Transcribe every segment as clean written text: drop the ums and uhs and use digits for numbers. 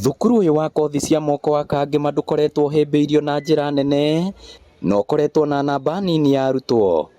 Thukuru ũyũ wa kothi cia moko wa Kangema ndũkoretwo ũhĩmbĩirio na njĩra nene na ũkoretwo na namba nini ya arutwo.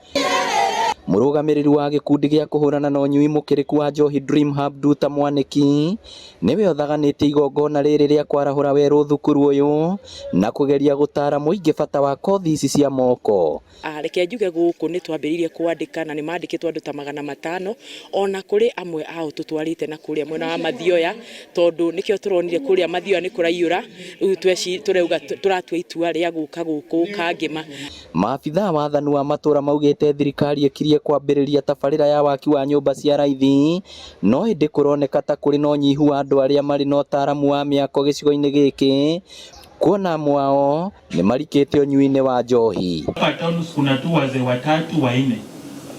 Mũrũgamĩrĩri wa gĩkundi gĩa kũhũrana na ũnyui mũkĩrĩku wa njohi Dream Hub Nduta Mwanĩki nĩwe ũthaganĩtie igongona rĩrĩ rĩa kwarahũra werũ thukuru ũyũ na kũgeria gũtara mũingĩ bata wa kothi ici cia moko. Reke njuge gũkũ nĩ twambĩrĩirie kwandĩka na nĩ mandĩkĩtwo andũ ta 500, ona kũrĩ amwe ao tũtwarĩte na kũrĩa mwena wa Mathioya, tondũ nĩkĩo tũronire kũrĩa Mathioya nĩ kũraiyũra. Rĩu tũrauga tũratua itua rĩa gũka gũkũ Kangema. Maabithaa wathani wa matũra maugĩte thirikari ĩkirie kwambĩrĩria tabarĩra ya waki wa nyũmba cia raithi, no ĩndĩ kũroneka ta kũrĩ na ũnyihu wa andũ arĩa marĩ na ũtaaramu wa mĩako gĩcigo-inĩ gĩkĩ, kuona amwe ao nĩ marikĩte ũnyui-inĩ wa njohi. Hapa town kuna tu wazee watatu wanne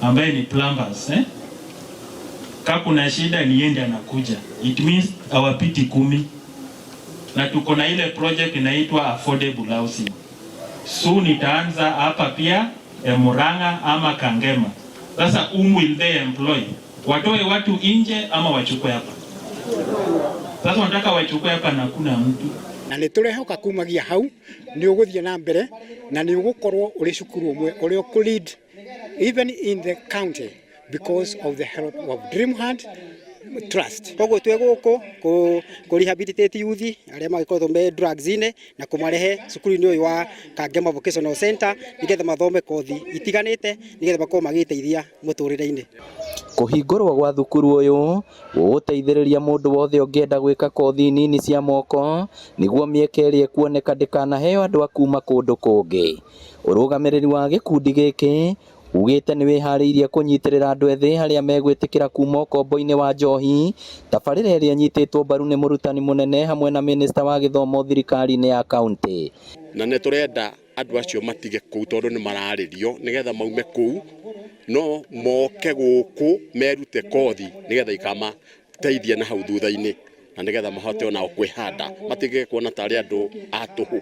ambaye ni plumbers, eh? Ka kuna shida ni yeye anakuja. It means hawapiti 10, na tuko na ile project inaitwa affordable housing. Soon itaanza hapa pia Murang'a ama Kangema. Sasa whom will they employ? Watoe watu nje ama wachukue hapa? Sasa wanataka wachukue hapa na kuna mtu. Na nĩ tũrehoka kumagia hau nĩ ũgũthiĩ na mbere na nĩ ũgũkorwo ũrĩ cukuru ũmwe ũrĩa ũkũ lead even in the county because of the help of Dream Hand Trust. Koguo twĩ gũkũ kũ rehabilitate youth arĩa magĩkoretwo me drugs-inĩ na kũmarehe cukuru-inĩ ũyũ wa Kangema Vocational Center nĩgetha mathome kothi itiganĩte nĩgetha makorwo magĩteithia mũtũrĩre-inĩ. Kũhingũrwo gwa thukuru ũyũ gũgũteithĩrĩria mũndũ wothe ũngĩenda gwĩka kothi nini cia moko nĩguo mĩeke ĩrĩa ĩkuoneka ndĩkanaheo andũ a kuma kũndũ kũngĩ. Ũrũgamĩrĩri wa gĩkundi gĩkĩ ugĩte nĩ wĩharĩirie kũnyitĩrĩra andũ ethĩ arĩa megwĩtĩkĩra kuma ũkombo-inĩ wa njohi, tabarĩra ĩrĩa ĩnyitĩtwo mbaru nĩ mũrutani mũnene hamwe na mĩnĩsta wa gĩthomo thirikari-inĩ ya kaunti. Na nĩ tũrenda andũ acio matige kũu tondũ nĩ mararĩrio nĩgetha maume kũu no moke gũkũ merute kothi nĩgetha ikamateithia na hau thutha-inĩ na nĩgetha mahote onao kwĩhanda, matige kuona tarĩ andũ a tũhũ,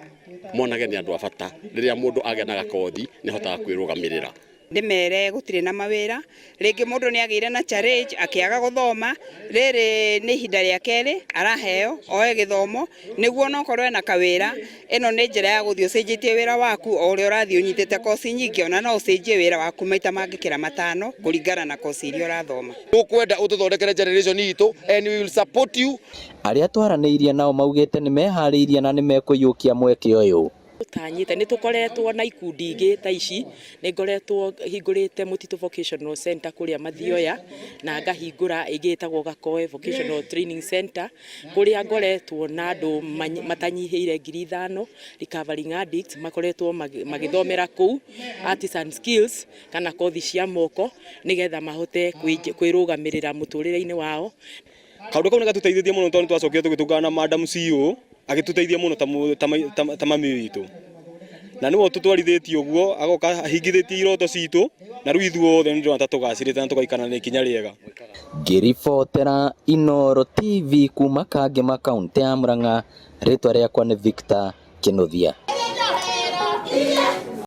monage nĩ andũ a bata. Rĩrĩa mũndũ agĩa na gakothi nĩ ahotaga kwĩrũgamĩrĩra. Ndĩmere gũtirĩ na mawĩra, rĩngĩ mũndũ nĩ agĩire na challenge akĩaga gũthoma, rĩrĩ nĩ ihinda rĩa kerĩ araheo oe gĩthomo nĩguo onokorwo ena kawĩra. Ĩno nĩ njĩra ya gũthiĩ ũcenjetie wĩra waku o ũrĩa ũrathiĩ ũnyitĩte koci nyingĩ, ona no ũcenjie wĩra waku maita mangĩkĩra 5 kũringana na koci iria ũrathoma. Tũkwenda ũtũthondekere generation itũ and we will support you. Arĩa twaranĩirie nao maugĩte nĩ meharĩirie na nĩ mekũiyũkia mweke ũyũ. Tũtanyĩte nĩ tũkoretwo na ikundi ingĩ ta ici, nĩ ngoretwo hingũrĩte Mũtitũ Vocational Center kũrĩa Mathioya na ngahingũra ĩngĩ ĩtagwo Gakoe Vocational Training Center kũrĩa ngoretwo na andũ matanyihĩire 5,000 recovering addicts makoretwo magĩthomera kũu artisan skills kana kothi cia moko nĩgetha mahote kwĩrũgamĩrĩra mũtũrĩre-inĩ wao. Kaũndũ kau nĩ gatũteithĩtie mũno tondũ twacokire tũgĩtũngana na Madam CEO agĩtũteithia mũno ta mami witũ, na nĩwe ũtũtwarithĩtie ũguo agoka ahingithĩtie iroto citũ, na rĩu ithuothe nĩ ndĩrona ta tũgacĩrĩte na tũgaikara na ikinya rĩega. Ngĩribotera Inooro TV kuma Kangema kaunti ya Murang'a, rĩtwa rĩakwa nĩ Victor Kinuthia.